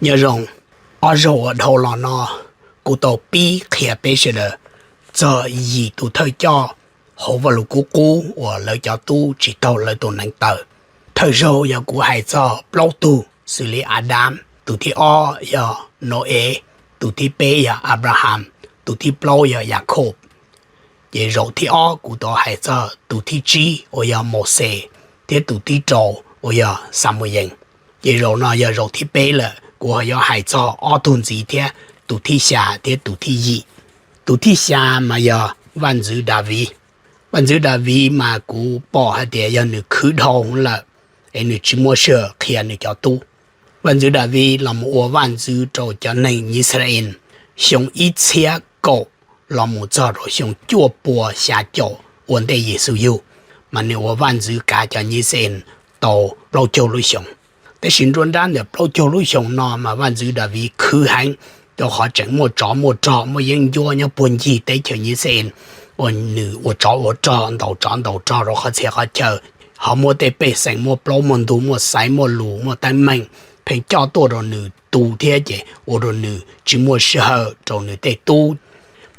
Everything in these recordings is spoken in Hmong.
Nyob zoo, ob zaug uas dhau los no kuv tau pib qhia peb sawv daws txog yim tus thawj coj hauv Vajluskub Qub uas lawv cov tub tsis taug lawv tus neev taw. Thawj zaug yog kuv hais txog plaub tug xws li Adas, tus thib ob yog Nau-es, tus thib peb yog Abrahas, tus thib plaub yog Yakhob. Ces zaum thib ob kuv tau hais txog tus thib tsib uas yog Mauxes, thiab tus thib rau uas yog Xamuyees. Ces zaum no yog zaum thib peb lawm, kuv ho yuav hais txog ob tug ntxiv thiab, tus thib xya thiab tus thib yim. Tus thib xya mas yog Vaj ntxwv Daviv. Vaj ntxwv Daviv mas kuv pom hais tias yog nws khwv dhau lawm, es nws tsis muaj sij hawm qhia nws cov tub. Vaj ntxwv Daviv los mus ua vaj ntxwv rau cov neeg Yixalayees xyoo ib txhiab kaum los mus txog rau xyoo cuaj pua xya caum ua ntej Yexus yug, mas nws ua vaj ntxwv kav cov Yixalayees tau plaub caug lub xyoos. Tab sis nruab nrab ntawm plaub caug lub xyoos no mas vaj ntxwv Daviv khwv heev, rau qhov tseem muaj tsov muaj rog muaj yeeb ncuab nyob puag ncig teb chaws Yixalayees uas nws ua tsov ua rog, ntaus tsov ntaus rog rau qhov txhia qhov chaw, ho muab tej pej xeem muaj plaub muaj ntug, muaj xaiv muaj lus, muaj teeb meem pheej coj tuaj rau nws tu thiab, ces ua rau nws tsis muaj sij hawm rau nws tej tub.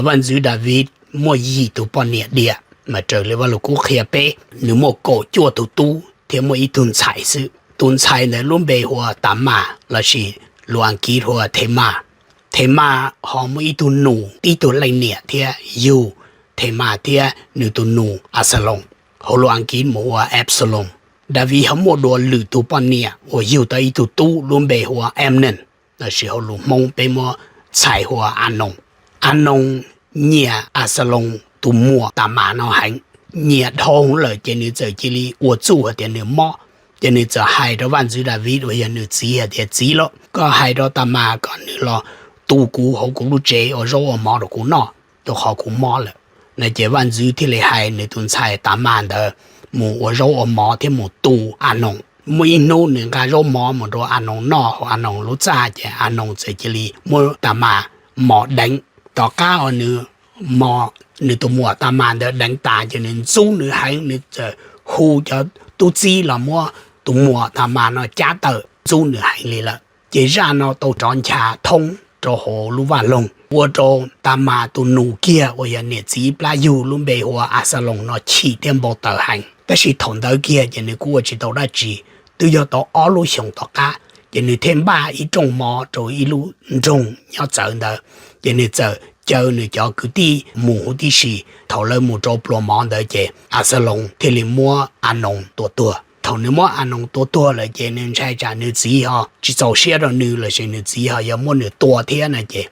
Vaj ntxwv Daviv muaj yim tus poj niam diam, mas raws li Vajluskub qhia peb, nws muaj kaum cuaj tus tub thiab muaj ib tug ntxhais xwb. Tus ntxhais ntawd lub npe hu ua Tamas lossis lus Askiv hu ua Themas. Themas ho muaj ib tug nus tib tug leej niam thiab yug Themas thiab nws tus nus Axaloos, hauv lus Askiv mus hu ua Absalom. Daviv ho muaj dua lwm tus poj niam uas yug tau ib tug tub lub npe hu ua Amnon, lossis hauv lus Hmoob peb muab txhais hu ua Anoos. Anoos nyiam Axaloos tus muam Tamas no heev, nyiam dhau lawm ces nws txawm cia li ua txuj hais tias nws mob. Ces nws txawm hais rau vaj ntxwv Daviv uas yog nws txiv hais tias, Txiv lauj, koj hais rau Tamas kom nws los tu kuv hauv kuv lub tsev ua zaub ua mov rau kuv noj, rau qhov kuv mob lawm. No ces vaj ntxwv thiaj li hais nws tus ntxhais Tamas ntawd mus ua zaub ua mov thiab mus tu Anoos. Muaj ib hnub nws nqa zaub mov mus rau Anoos noj hauv Anoos lub txaj, ces Anoos txawm cia li muab Tamas mos deev. Tom qab uas nws mos nws tus muam Tamas ntawd deev tas ces nws ntxub nws heev, nws txawm hu cov tub txib los muab tus muam Tamas no cab tawm, ntxub nws heev li lawm. Ces zaj no tau rov ncha thoob rau hauv lub vaj loog, ua rau Tamas tus nus kiag uas yog niam txiv plab yug lub npe hu ua Axaloos no chim thiab npau taws heev. Tab sis thaum ntawd kiag ces nws kuj ua tsis tau dab tsi, twb yog tau ob lub xyoos tom qab, ces nws thiaj npaj ib rooj mov rau ib lub nroog nyob txawv ntawd, ces nws txawm caw nws cov kwv tij mus huv tib si. Thaum lawv mus rau pluas mov ntawd ces Axaloos thiaj li muab Anoos tua tuag. Thaum nws muab Anoos tua tuag lawm ces nws ntshai tsam nws txiv ho tsis txaus siab rau nws lossis nws txiv ho yuav muab nws tua thiab no ces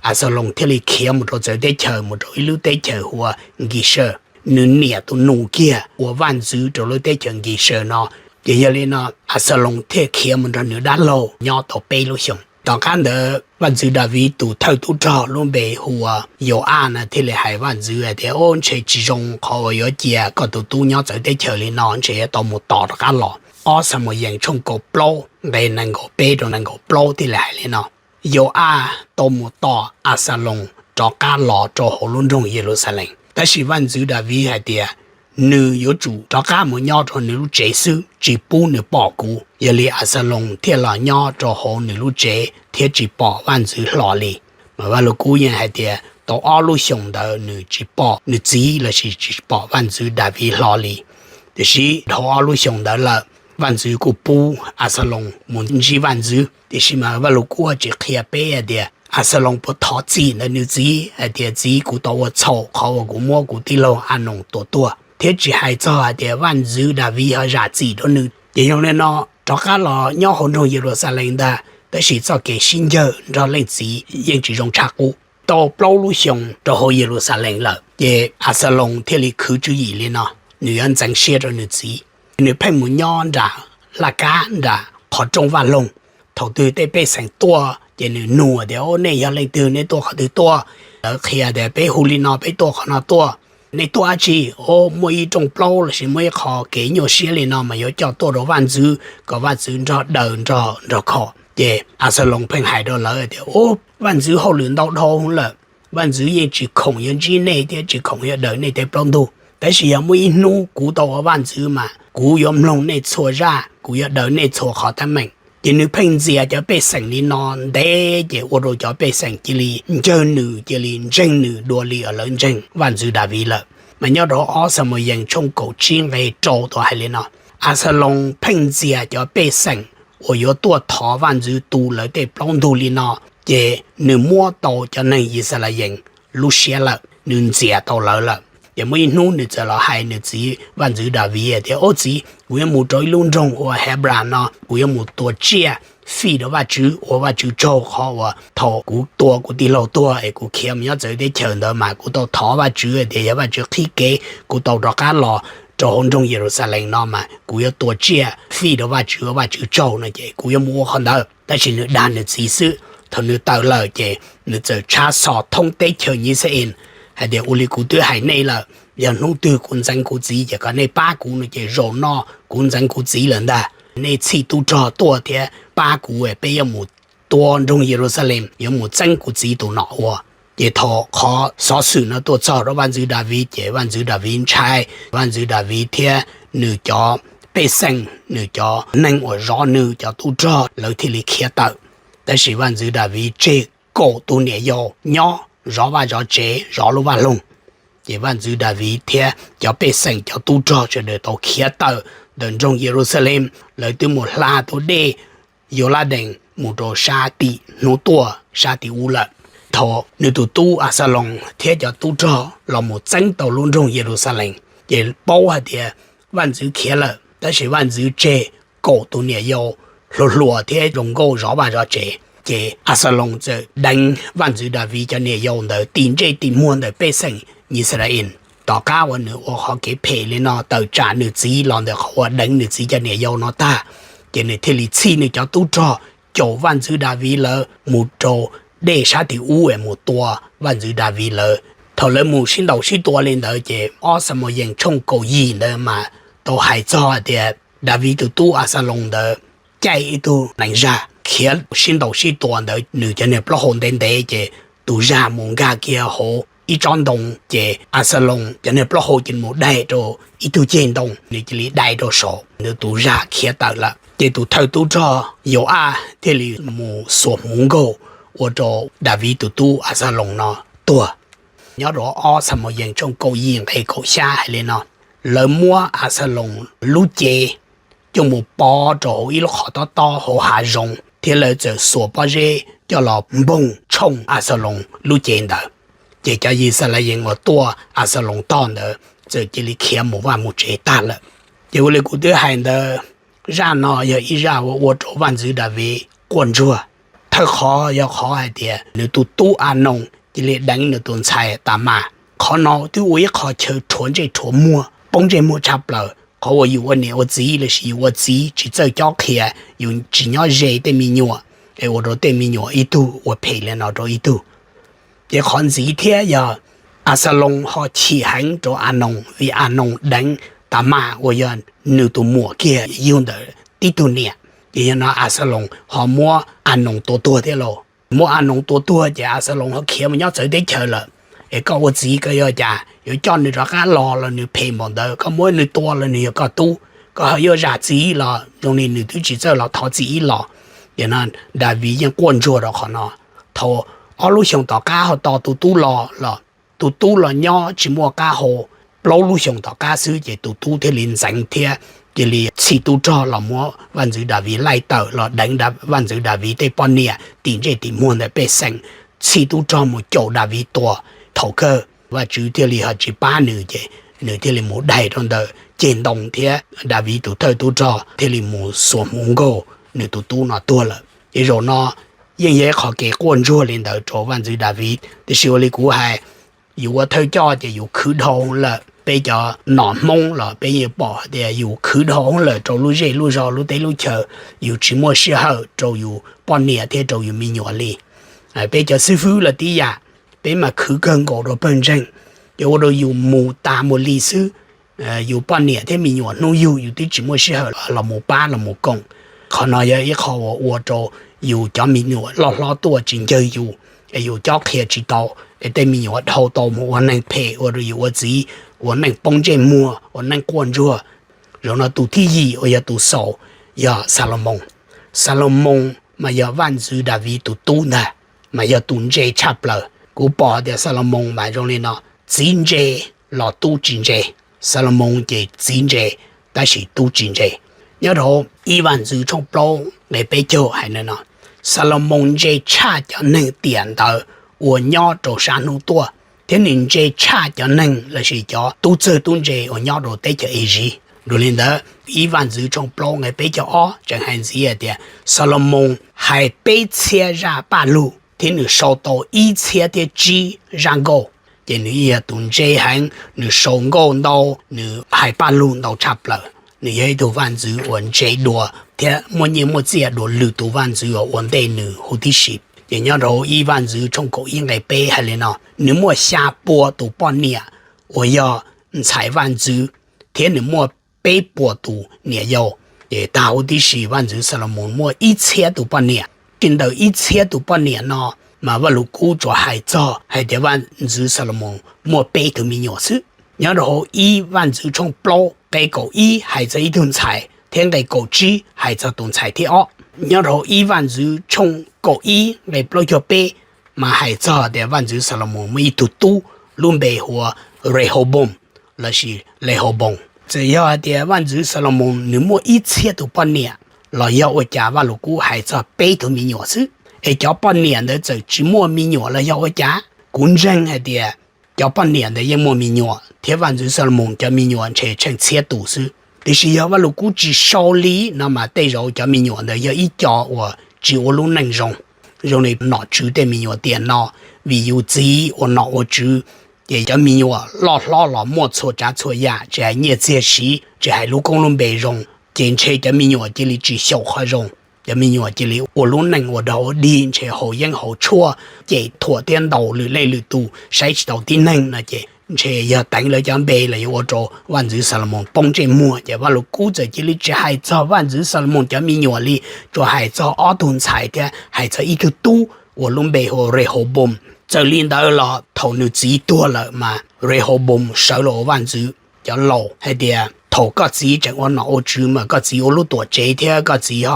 Axaloos thiaj li khiav mus rau txawv teb chaws, mus rau ib lub teb chaws hu ua Nkis Sawj. Nws niam tus nus kiag ua vaj ntxwv rau lub teb chaws Nkis Sawj no. Ces yog li no Axaloos thiaj khiav mus nrog nws dab laug nyob tau peb lub xyoos. Tom qab ntawd vaj ntxwv Daviv tus thawj tub rog lub npe hu ua Yau-as no thiaj li hais vaj ntxwv hais tias, Ub, ntshe tsis zoo qhov uas yuav cia koj tus tub nyob txawv teb chaws li no, ntshe yuav tau mus tos rov qab los. Ob Xamuyees tshooj kaum plaub nqe nees nkaum peb rau nees nkaum plaub thiaj li hais li no: Yau-as tau mus tos Axaloos rov qab los rau hauv lub nroog Yeluxalees, tab sis vaj ntxwv Daviv hais tias nws yuav tsum rov qab mus nyob rau nws lub tsev xwb, tsis pub nws pom kuv. Yog li Axaloos thiaj los nyob rau hauv nws lub tsev thiab tsis pom vaj ntxwv hlo li. Mas Vaj Lug Kub yeej hais tias tau ob lub xyoos ntawd nws tsis pom nws txiv lossis tsis pom vaj ntxwv Daviv hlo li. Tiam sis dhau ob lub xyoos ntawd lawm, vaj ntxwv kuj pub Axaloos mus ntsib vaj ntxwv. Tiam sis mas Vaj Lug Kub tsis qhia peb hais tias Axaloos puas thov txim ntawm nws txiv hais tias, Txiv, kuv tau ua txhaum qhov uas kuv muab kuv tij laug Anoos tua tuag. Thiab tsis hais txog hais tias vaj ntxwv Daviv ho zam txim rau nws. Ces yog li no rov qab los nyob hauv nroog Yeluxalees ntag, tab sis txoj kev sib ncawg nrog leej txiv yeej tsis zoo tshaj qub. Tau plaub lub xyoos rau hauv Yeluxalees lawm, ces Axaloos thiaj li khwv tswv yim li no, nws yuav ntxeev siab rau nws txiv. Nws pheej mus nyob nram laj kab nram qhov rooj vaj loog. Thaum twg tej pej xeem tuaj ces nws nug tias, Ub, nej yog leej twg, nej tuaj qhov twg tuaj? Lawv qhia tias, Peb hu li no, peb tuaj qhov no tuaj. Nej tuaj dab tsi? Ub, muaj ib rooj plaub lossis muaj ib qho kev nyuaj siab li no mas yuav coj tuaj rau vaj ntxwv kom vaj ntxwv nrog daws nrog nrog kho. Ces Axaloos pheej hais rau lawv tias, Ub, vaj ntxwv hauj lwm ntau dhau lawm, vaj ntxwv yeej tsis khoom yuav ntsib nej thiab tsis khoom yuav daws nej tej plaub ntug. Tab sis yog muaj ib hnub kuv tau ua vaj ntxwv mas kuv yuav mloog nej txhua zaj, kuv yuav daws nej txhua qhov teeb meem. Ces nws pheej ntxias cov pej xeem li no ntev ces ua rau cov pej xeem cia li ncawg nws, cia li ntseeg nws dua li lawv ntseeg Vaj Ntxwv Daviv lawm. Mas nyob rau ob Xamuyees tshooj kaum tsib nqe rau tau hais li no: Axaloos pheej ntxias cov pej xeem uas yuav tuaj thov vaj ntxwv tu lawv tej plaub ntug li no, ces nws muab tau cov neeg Yixalayees lub siab lawm, nws ntxias tau lawv lawm. Ces muaj ib hnub nws txawm los hais nws txiv vaj ntxwv Daviv tias, Ub txiv, kuv yuav mus rau ib lub nroog hu ua Hebras no, kuv yuav mus tua tsiaj fij rau Vajtswv, ua Vajtswv tsaug qhov uas thaum kuv tua kuv tij laug tuag es kuv khiav mus nyob txawv teb chaws ntawd mas kuv tau thov Vajtswv tias yog Vajtswv qhib kev kuv tau rov qab los rau hauv nroog Yeluxalees no mas kuv yuav tua tsiaj fij rau Vajtswv ua Vajtswv tsaug no ces kuv yuav mus ua qhov ntawd. Tab sis nws dag nws txiv xwb. Thaum nws tawm lawm ces nws txawm tshab xo thoob teb chaws Yixalayees hais tias, Ua li kuv twb hais nej lawm, yog hnub twg kuv ntxeev kuv txiv ces kom nej pab kuv no ces zaum no kuv ntxeev kuv txiv lawm ntag. Nej txhij tub rog tuaj thiab pab kuv, peb yuav mus tua nroog Yeluxalees, yuav mus txeeb kuv txiv tus nom ua. Ces thaum qhov xov xwm no tuaj txog rau vaj ntxwv Daviv ces vaj ntxwv Daviv ntshai. Vaj ntxwv Daviv thiab nws cov pej xeem, nws cov neeg uas zov nws cov tub rog lawv thiaj li khiav tawm. Tab sis vaj ntxwv Daviv tseg kaum tus niam yau nyob zov vaj zov tsev, zov lub vaj loog. Ces vaj ntxwv Daviv thiab cov pej xeem cov tub rog sawv daws tau khiav tawm ntawm nroog Yeluxalees, lawv twb mus hla tus dej Yauladees mus rau sab tim hnub tuaj sab tim ub lawm. Thaum nws tus tub Axaloos thiab cov tub rog los mus txeeb tau lub nroog Yeluxalees ces paub hais tias vaj ntxwv khiav lawm, tab sis vaj ntxwv tseg kaum tus niam yau hluas hluas thiab zoo nkauj zov vaj zov tsev. Ces Axaloos txawm deev vaj ntxwv Daviv cov niam yau ntawd tim ntsej tim muag ntawm pej xeem Yixalayees. Tom qab uas nws ua qhov kev phem li no tawm tsam nws txiv los ntawm qhov uas deev nws txiv cov niam yau no tag, ces nws thiaj li txhij nws cov tub rog caum vaj ntxwv Daviv lawv mus rau dej sab tim ub es mus tua vaj ntxwv Daviv lawv. Thaum lawv mus sib ntaus sib tua li ntawd ces ob Xamuyees tshooj kaum yim ntawd mas tau hais txog hais tias Daviv tus tub Axaloos ntawd caij ib tug nees zag khiav sib ntaus sib tua ntawd, nws cov niag plaub hau ntev ntev ces tus zag mus nkag kiag hauv ib tsob ntoo, ces Axaloos cov niag plaub hau cia li mus dai rau ib tug ceg ntoo, nws cia li dai rau saud, nws tus zag khiav tawm lawm. Ces tus thawj tub rog Yau-aj thiaj li mus xuas hmuv nkaug ua rau Daviv tus tub Axaloos no tuag. Nyob rau ob Xamuyees tshooj kaum yim nqe kaum xya hais li no: Lawv muab Axaloos lub cev coj mus pov rau hauv ib lub qhov tob tob hauv hav zoov, thiab lawv txawm xuas pob zeb coj los npoog tshooj Axaloos lub cev ntawd. Ces cov Yixalayees uas tuaj Axaloos tog ntawd txawm cia li khiav mus vaj mus tsev tag lawm. Ces ua li kuv twb hais ntawd, zaj no yog ib zaj uas ua rau vaj ntxwv Daviv quaj ntsuag. Thawj qhov yog qhov hais tias nws tus tub Anoos cia li deev nws tus ntxhais Tamas. Qhov no twb ua ib qho chaw rhuav ntsej rhuav muag, poob ntsej muag tshaj plaws, qhov uas yus ua niam ua txiv los sis yus ua txiv tsis txawj cob qhia, yus tsis nyob ze tej me nyuam, es ua rau tej me nyuam ib tug ua phem li no rau ib tug. Ces qhov ntxiv thiab yog Axaloos ho chim heev rau Anoos vim Anoos deev Tamas uas yog nws tus muam kiag yug ntawm tib tug niam. Ces yog no Axaloos ho muab Anoos tua tuag thiab lauj. Muab Anoos tua tuag ces Axaloos ho khiav mus nyob txawv teb chaws lawm. Es koj ua txiv koj yuav cas, yuav coj nws rov qab los los nws phem npaum ntawd, koj muab nws tua los nws yog koj tub, koj ho yuav zam txim los zoo li nws twb tsis txawj los thov txim ib los. Ces no Daviv yeej quaj ntsuag rau qhov no. Thaum ob lub xyoos tom qab ho tos tus tub los los tus tub los nyob tsis muaj qab hau. Plaub lub xyoos tom qab xwb ces tus tub thiaj li ntxeev thiab cia li txhij tub rog los muab vaj ntxwv Daviv laij tawm los deev vaj ntxwv Daviv tej poj niam tim ntsej tim muag ntawm pej xeem, txhij tub rog mus caum Daviv tua. Thaum kawg Vajtswv thiaj li ho tsis pab nws ces nws thiaj li mus daig rau ntawm ceg ntoo thiab Daviv tus thawj tub rog thiaj li mus xuas hmuv nkaug nws tus tub no tuag lawm. Ces zaum no yeej yog ib qho kev quaj ntsuag li ntawd rau vaj ntxwv Daviv, tiam sis ua li kuv hais, yus ua thawj coj ces yus khwv dhau lawm. Peb cov nom Hmoob los peb yeej pom tias yus khwv dhau lawm rau lub zej lub zog lub teb lub chaw, yus tsis muaj sij hawm rau yus poj niam thiab rau yus me nyuam li. Peb cov xib fwb los tib yam, peb mas khwv kawg nkaus rau pawg ntseeg, ces ua rau yus mus tas mus li xwb. Yus poj niam thiab me nyuam hnub yug yus twb tsis muaj sij hawm los mus pab los mus koom. Qhov no yog ib qho uas ua rau yus cov me nyuam loj hlob tuaj tsis ncawg yus, es yus cob qhia tsis tau, es tej me nyuam dhau tau mus ua neeg phem ua rau yus ua txiv ua neej poob ntsej muag ua neej quaj ntsuag. Zaum no tus thib yim uas yog tus xaus yog Xalumoos. Xas Los Moos mas yog Vaj Ntxwv Daviv tus tub ntag, mas yog tus ntse tshaj plaws. Kuv pom tias Xas Los Moos mas zoo li no, txiv ntse los tub tsis ntse. Xas Los Moos ces txiv ntse tab sis tub tsis ntse. Nyob rau ib Vaj Ntxwv tshooj plaub nqe peb caug hais li no, Xas Los Moos ntse tshaj cov neeg tiam ntawd uas nyob rau sab hnub tuaj, thiab nws ntse tshaj cov neeg lossis cov tub txawg tub ntse uas nyob rau teb chaws Iziv. Dua li ntawd, ib Vaj Ntxwv tshooj plaub nqe peb caug ob tseem hais ntxiv hais tias Xas Los Moos hais peb txhiab zaj paj lug thiab nws sau tau ib txhiab thiab tsib zaj nkauj. Ces nws yog tus ntse heev, nws sau nkauj ntau, nws hais paj lug ntau tshaj plaws. Nws yog ib tug vaj ntxwv uas ntse dua thiab muaj nyiaj muaj txiaj dua lwm tus vaj ntxwv uas ua ntej nws huv tib si. Ces nyob rau ib Vaj Ntxwv tshooj kaum ib nqe peb hais li no, nws muaj xya pua tus poj niam uas yog ntxhais vaj ntxwv, thiab nws muaj peb puas tus niam yau. Ces tag huv tib si Vaj Ntxwv Xas Los Moos muaj ib txhiab tus poj niam. Tsis ntawm ib txhiab tus poj niam no, mas Vaj Lug Kub tsuas hais txog hais tias Vaj Ntxwv Xas Los Moos muaj peb tug me nyuam xwb. Nyob rau hauv ib Vaj Ntxwv tshooj plaub nqe kaum ib hais txog ib tug ntxhais, thiab nqe kaum tsib hais txog tus ntxhais thib ob. Nyob rau hauv ib Vaj Ntxwv tshooj kaum ib nqe plaub caug peb mas hais txog tias Vaj Ntxwv Xas Los Moos muaj ib tug tub lub npe hu ua Rehoboo lossis Lehauboos. Txawm yog hais tias Vaj Ntxwv Xas Los Moos nws muaj ib txhiab tus poj niam los yog ua cas Vaj Lug Kub hais txog peb tug me nyuam xwb? Es cov poj niam ntawd txawm tsis muaj me nyuam los yog ua cas? Kuv ntseeg hais tias cov poj niam ntawd yeej muaj me nyuam, thiab Vaj Ntxwv Xas Los Moos cov me nyuam ntshe tsheej txhiab tus xwb. Tiam sis yog Vaj Lug Kub tsis sau li no mas tej zaum cov me nyuam ntawd yog ib co uas tsis ua lub neej zoo, zoo li nom tswv tej me nyuam tiam no, vim yus txiv ua nom ua tswv, ces cov me nyuam loj hlob los muaj txhua tsav txhua yam, tsis hais nyiaj txiag siv, tsis hais lub koob lub npe zoo, ces ntshe cov me nyuam cia li tsis xyaum qhov zoo. Cov me nyuam cia li ua lub neej ua dog ua dig, ntshe haus yeeb haus tshuaj, ces thuam thiab ntaus lwm leej lwm tus, saib tsis taus tib neeg no ces ntshe yog teev lawv cov npe los yuav ua rau Vaj Ntxwv Xas Los Moos poob ntsej muag. Ces Vaj Lug Kub txawm cia li tsis hais txog Vaj Ntxwv Xas Los Moos cov me nyuam li, tsuas hais txog ob tug ntxhais thiab hais txog ib tug tub uas lub npe hu ua Rehoboo. Txawm li ntawd los thaum nws txiv tuag lawm mas Rehoboo sawv los ua vaj ntxwv. Cov laus hais tias thaum koj txiv tseem ua nom ua tswv mas koj txiv ua lub tuam tsev thiab koj txiv ho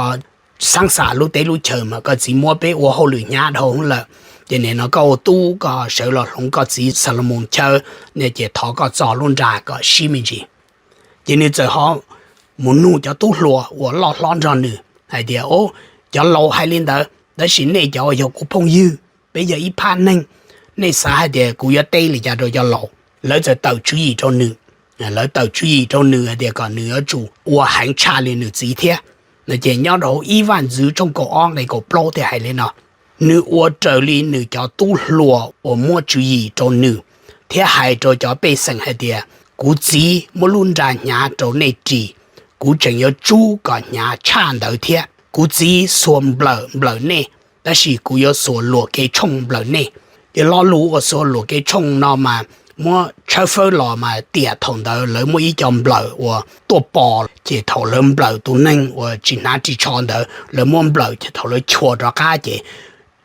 xaab xam lub teb lub chaws mas koj txiv muab peb ua hauj lwm hnyav dhau lawm. Ces nim no koj ua tub koj sawv los hloov koj txiv Xas Los Moos chaw, ces thov koj txo lub nra kom sib me ntsis. Ces nws txawm ho mus nug cov tub hluas uas loj hlob nrog nws hais tias, Au, cov laus hais li ntawd, tab sis nej cov uas yog kuv phooj ywg, peb yog ib phab neeg, nej xav hais tias kuv yuav teb li cas rau cov laus? Lawv txawm tawm tswv yim rau nws. Lawv tawm tswv yim rau nws hais tias kom nws yuav tsum ua heev tshaj li nws txiv thiab. No ces nyob rau ib Vaj Ntxwv tshooj kaum ob nqe kaum plaub thiaj hais li no, nws ua raws li nws cov tub hluas uas muab tswv yim rau nws, thiab hais rau cov pej xeem hais tias, Kuv txiv muab lub nra hnyav rau nej ris, kuv tseem yuav tsub kom hnyav tshaj ntawd thiab. Kuv txiv xuas nplawm nplawm nej, tab sis kuv yuav xuas luam kev tshooj nplawm nej. Ces lo lus uas xuas luam kev tshooj no mas muab tshawb fawb los mas tiam thaum ntawd lawv muaj ib co nplawm uas tuaj pos, ces thaum lawv nplawm tus neeg uas tsis hnav ris tsho ntawd, lawv muab nplawm ces thaum lawv chua rov qab ces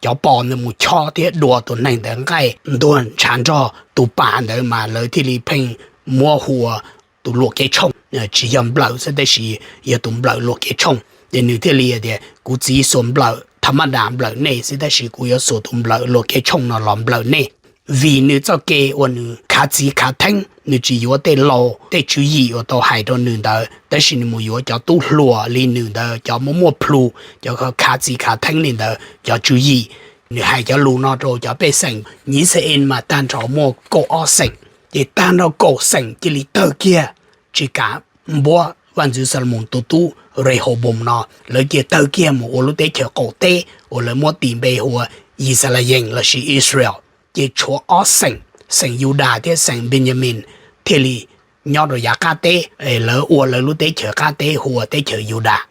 cov pos ntawd mus chob thiab dua tus neeg ntawd nqaij ntuag ntshav nrog tus pas ntawd mas lawv thiaj li pheej muab hu ua tus luam kev tshooj, tsis yog nplawm xwb tab sis yog tus nplawm luam kev tshooj. Ces nws thiaj li tias, Kuv txiv xuas nplawm tha maj das nplawm nej xwb tab sis kuv yuav xuas tus nplawm luam kev tshooj no los nplawm nej. Vim nws txoj kev uas nws khav txiv khav theeb, nws tsis yuav tej laus tej tswv yim uas tau hais rau nws ntawd, tab sis nws mus yuav cov tub hluas li nws ntawd, cov muaj muaj plhu, cov khav txiv khav theeb li ntawd cov tswv yim. Nws hais cov lus no rau cov pej xeem Yixalayees mas tag nrho muaj kaum ob xeem, ces tag nrho kaum xeem cia li tawg kiag, tsis kam npuab Vaj Ntxwv Xas Los Moos tus tub Rehoboam no, lawv cia tawg kiag mus ua lub teb chaws qaum teb uas lawv muab tis npe hu ua Yixalayees lossis Israel. Ces tshuav ob xeem, xeem Yudas thiab xeem Npinyamees thiaj li nyob rau yav qab teb, lawv ua lawv lub teb chaws qab teb hu ua teb chaws Yudas.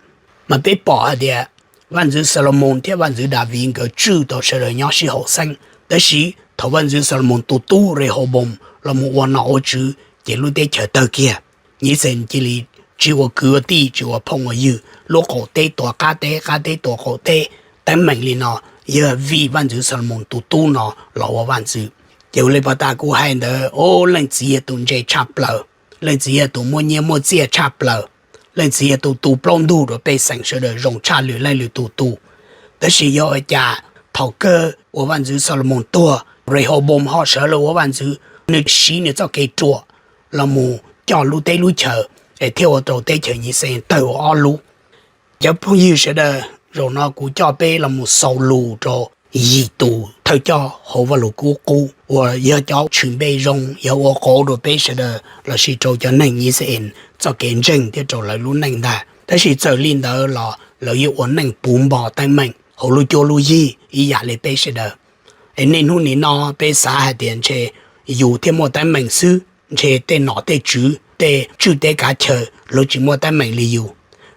Mas peb pom hais tias Vaj Ntxwv Xas Los Moos thiab Vaj Ntxwv Daviv nkawd tswj tau sawv daws nyob sib haum xeeb, tab sis thaum Vaj Ntxwv Xas Los Moos tus tub Rehoboam los mus ua nom ua tswv ces lub teb chaws tawg kiag. Yixalayees cia li tsis ua kwv ua tij, tsis ua phooj ua ywg, lub qaum teb tua qab teb, qab teb tua qaum teb. Teeb meem li no yog vim Vaj Ntxwv Xas Los Moos tus tub no los ua vaj ntxwv. Ces ua li pom tas kuv hais ntawd, o, leej txiv yog tus ntse tshaj plaws, leej txiv yog tus muaj nyiaj muaj txiaj tshaj plaws, Leej Txiv yog tus tu plaub ntug rau pej xeem sawv daws zoo tshaj lwm leej lwm tus tu. Tab sis yog ua cas thaum kawg uas Vaj Ntxwv Xalumoos tuag, Rehoboam ho sawv los ua vaj ntxwv, nws siv nws txoj kev ruam los mus coj lub teb lub chaws, es thiaj ua rau teb chaws Yixalayees tawg ua ob lub. Cov phooj ywg sawv daws, zaum no kuv coj peb los mus xaus lus rau yim tus thawj coj hauv Vajluskub Qub uas yog cov tshwm npe zoo, yog ua qauv rau peb sawv daws lossis rau cov neeg Yixalayees txoj kev ntseeg thiab rau lawv lub neej ntag. Tab sis txawm li ntawd los lawv yeej ua neej puv npo teeb meem hauv lub cuab lub yig ib yam li peb sawv daws. Es niaj hnub nim no peb xav hais tias ntshe yus thiaj muaj teeb meem xwb, ntshe tej nom tej tswv, tej tswj teb kav chaw, lawv tsis muaj teeb meem li yus.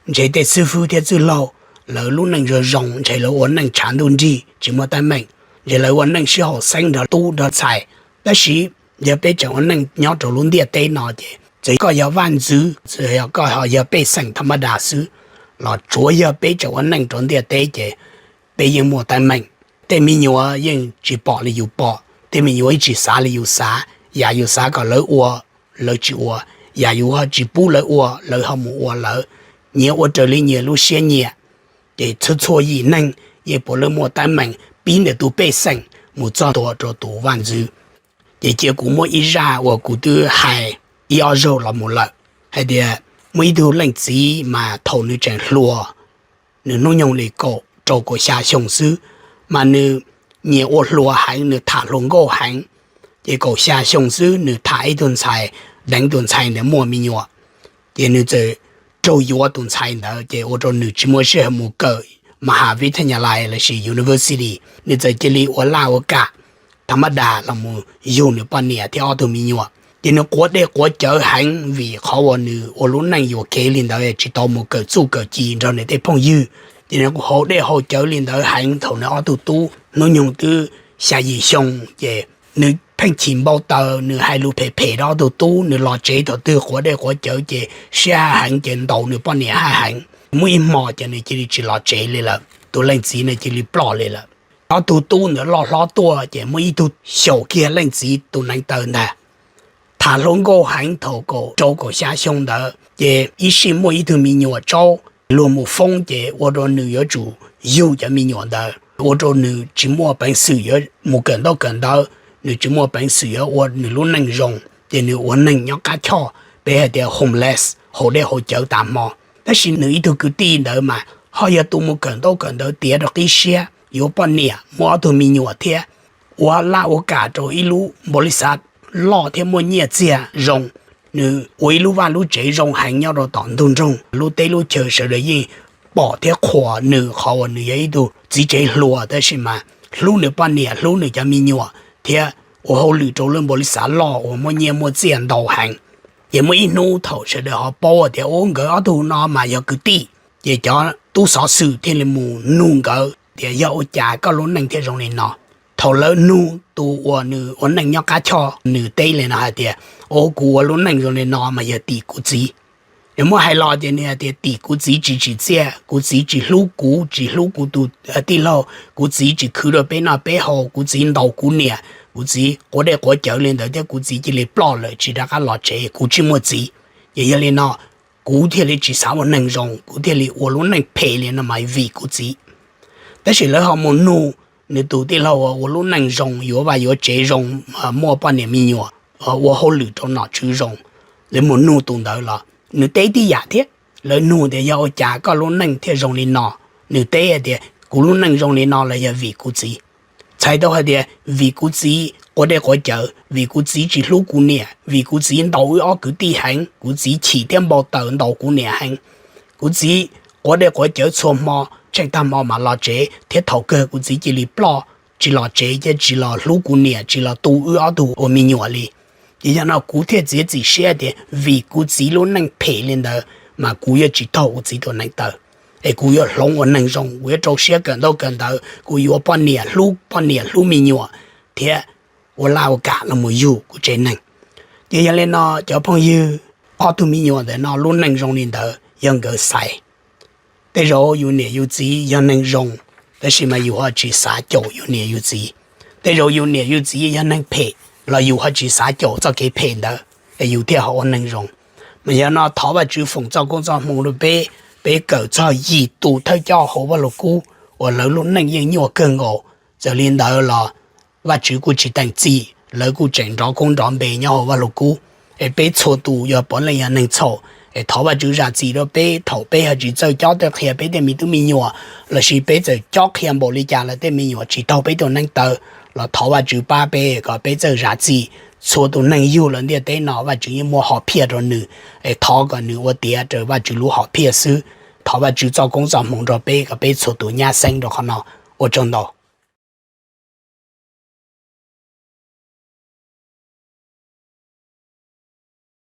Ntshe tej xib fwb thiab txwj laug, lawv lub neej zoo zoo, ntshe lawv ua neej tshav ntuj nrig tsis muaj teeb meem, ntshe lawv ua neej sib haum xeeb nrog tub nrog ntxhais. Tab sis yog peb tseem ua neej nyob rau lub ntiaj teb no ces txawm koj yog vaj ntxwv, txawm yog koj ho yog pej xeem tham ma das xwb, los tsuav yog peb tseem ua neej rau ntiaj teb ces peb yeej muaj teeb meem. Tej me nyuam yeej tsis pom li yus pom, tej me nyuam yeej tsis xav li yus xav. Yam yus xav kom lawv ua, lawv tsis ua. Yam yus ho tsis pub lawv ua, lawv ho mus ua lawv, nyias ua raws li nyias lub siab nyiam. Ces txhua txhua yim neeg yeej puav leej muaj teeb meem, pib ntawm tus pej xeem mus txog tuaj rau tus vaj ntxwv. Ces cia kuv muab ib zaj uas kuv twb hais ib ob zaug los mus lawm, hais tias muaj ib tug leej txiv mas thaum nws tseem hluas, nws hnub nyoog li kaum rau kaum xya xyoo xwb, mas nws nyiam ua hluas heev, nws tham hluas nkauj heev. Ces kaum xya xyoo xwb nws tham ib tug ntxhais, deev tus ntxhais ntawd muaj me nyuam. Ces nws txawm raug yuav tus ntxhais ntawd, ces ua rau nws tsis muaj sij hawm mus kawm Maha Vithayalai lossis University. Nws txawm cia li ua laj ua kam tham ma das los mus yug nws poj niam thiab ob tug me nyuam. Ces nws quav dej quav cawv heev vim qhov uas nws ua lub neej yuam kev li ntawd, tsis tau mus kawm txuj kawm ci nrog nws tej phooj ywg. Ces nws kuj haus dej haus cawv li ntawd heev. Thaum nws ob tug tub hnub nyoog twb xya yim xyoo, ces nws pheej chim npau taws, nws hais lus phem phem rau ob tug tub. Nws los tsev thaum twg quav dej quav cawv ces siab haj heev, ces ntaus nws poj niam haj heev. Muaj ib hmo ces nws cia li tsis los tsev li lawm, tus leej txiv no cia li ploj li lawm. Ob tug tub ntawd loj hlob tuaj, ces muaj ib tug xyaum kiag leej txiv tus neev taw ntag. Tham hluas nkauj heev thaum kaum rau kaum xya xyoo ntawd, ces ib sij muaj ib tug me nyuam tsaub, luag mus foob, ces ua rau nws yuav tsum yug cov me nyuam ntawd, ua rau nws tsis muaj peev xwm yuav mus kawm ntaub kawm ntawv, nws tsis muaj peev xwm yuav ua nws lub neej zoo, ces nws ua neeg nyob qab choj, peb hais tias homeless, haus dej haus cawv tas hmo. Tab sis nws ib tug kwv tij ntawd mas ho yog tus mus kawm ntaub kawm ntawv tiav rau qib siab, yuav poj niam, muaj ob tug me nyuam thiab, ua laj ua kam rau ib lub npaum li xav loj thiab muaj nyiaj txiag zoo. Nws ua ib lub vaj lub tsev zoo heev nyob rau tom ntug nroog, lub teb lub chaw sawv daws yeej pom thiab qhuas nws qhov uas nws yog ib tug txiv tsev hluas, tab sis mas hlub nws poj niam, hlub nws cov me nyuam, thiab ua hauj lwm rau lub npaum li xav loj uas muaj nyiaj muaj txiag ntau heev. Ces muaj ib hnub thaum sawv daws ho paub tias ua nkawd ob tug no mas yog kwv tij, ces cov tub xov xwm thiaj li mus nug nkawd tias yog ua cas koj lub neej thiaj zoo li no. Thaum lawv nug tus uas nws ua neej nyob qab choj, nws teb li no hais tias, ua kuv ua lub neej zoo li no mas yog tim kuv txiv. Nws muab hais los ces nws hais tias tim kuv txiv tsis tsim txiaj, kuv txiv tsis hlub kuv, tsis hlub kuv tus tij laug, kuv txiv tsis khwv rau peb noj peb haus, kuv txiv ntaus kuv niam, kuv txiv quav dej quav cawv li ntawd thiab kuv txiv cia li ploj lawm tsis rov qab los tsev, kuv tsis muaj txiv. Ces yog li no kuv thiaj li tsis xav ua neeg zoo, kuv thiaj li ua lub neej phem li no mas vim kuv txiv. Tab sis lawv ho mus nug nws tus tij laug uas ua lub neej zoo, yuav vaj yuav tsev zoo, muaj poj niam me nyuam, ua hauj lwm rau nom tswv zoo, lawv mus nug tus ntawd los nws teb tib yam thiab. Lawv nug tias yog ua cas koj lub neej thiaj zoo li no, nws teb hais tias kuv lub neej zoo li no los yog vim kuv txiv. Txhais tau hais tias vim kuv txiv quav dej quav cawv, vim kuv txiv tsis hlub kuv niam, vim kuv txiv ntaus wb ob kwv tij heev, kuv txiv chim thiab npau taws ntaus kuv niam heev. Kuv txiv quav dej quav cawv txhua hmo, tsheej tag hmo mas los tsev, thiab thaum kawg kuv txiv cia li ploj, tsis los tsev thiab tsis los hlub kuv niam, tsis los tu wb ob tug ua me nyuam li. Ces yog no kuv thiaj txiav txim siab tias vim kuv txiv lub neej phem li ntawd mas kuv yuav tsis taug kuv txiv tus neev taw, es kuv yuav hloov ua neeg zoo, kuv yuav rau siab kawm ntaub kawm ntawv, kuv yuav poj niam hlub poj niam hlub me nyuam, thiab ua laj ua kam los mus yug kuv tsev neeg. Ces yog li no cov phooj ywg, ob tug me nyuam ntawm no lub neej zoo li ntawd yog nkawd xaiv. Tej zaum yus niam yus txiv yog neeg zoo, tab sis mas yus ho tsis xav caum yus niam yus txiv. Tej zaum yus niam yus txiv yog neeg phem los yus ho tsis xav caum txoj kev phem ntawd, es yus thiaj ho ua neeg zoo. Mas yog no thov Vajtswv foom txoj koob txoj hmoo rau peb, peb kawm txog yim tus thawj coj hauv Vajluskub uas lawv lub neej yeej nyuaj kawg nkaus. Txawm li ntawd los Vajtswv kuj tsis teem txim, lawv kuj tseem nrov koob nrov npe nyob hauv Vajluskub. Es peb txhua tus yog puav leej yog neeg txhaum, es thov Vajtswv zam txim rau peb thaum peb ho tsis txawj cob tawj qhia peb tej me tub me nyuam, lossis peb txawm cob qhia npaum li cas los tej me nyuam tsis taug peb tus neev taw, los thov Vajtswv pab peb kom peb txawj zam txim. Txhua tus neeg yug los ntiaj teb no Vajtswv yeej muaj hom phiaj rau nws, es thov kom nws ua tiav raws Vajtswv lub hom phiaj xwb. Thov Vajtswv txoj koob txoj hmoo rau peb kom peb txhua tus nyab xeeb rau qhov no. Ua tsaug ntau.